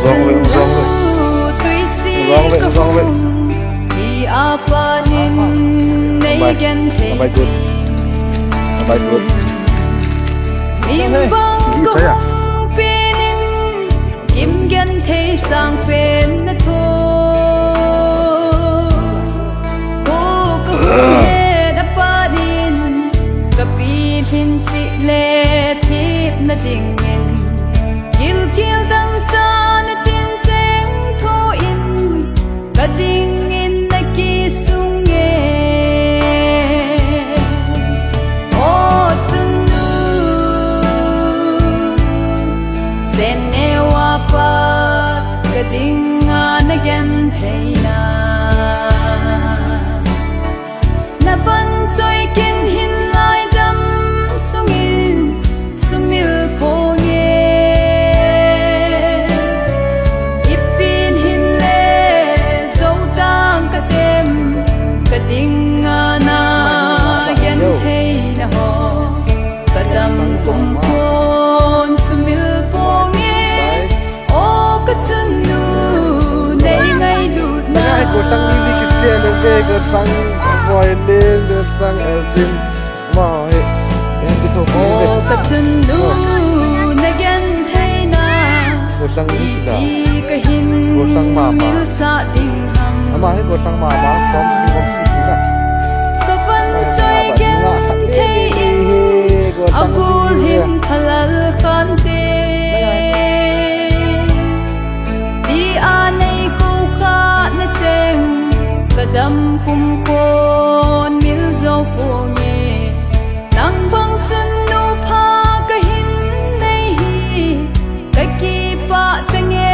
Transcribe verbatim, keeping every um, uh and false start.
Zong ve, zong ve. Zong ve, zong ve. Ki apanin nei gen thei. Abai tut. Abai tut. Mim bang ko penin, kim gen thei sang pen na tho. Ko ka hung he na panin, ka pi hin chi le thip na dingin. Gilgil dangchah na tin cheng tho in, ka dingin na kisung e. O chun nu, sen neo a pat ka dinga na gen thei na. Na pan choi kin hin lai dam sungin sumil ponge. Ipin hin le zo tang ka tem, ka dinga na gen thei na ho. Ka dam kum kon sumil ponge. O ka chun nu, nei ngailut na. Ai, ko tang ni ni kisia le ve, ko tang boy le, ko tang Elvin. Ma he, en ki tho ko ve. O ka chun nu, na gen thei na. Ko tang ni chi la. Iti ka hin, ko tang mama, mil sa ding ham. Ama he ko tang mama, from Singom City na. Ka pan choi gen thei in, a gul hin phalal khan te. Ti a nei kho kha na cheng, ka dam kum kon mil zo ponge. Nang bang chun nu pha ka hin nei hi, ka kipah tange.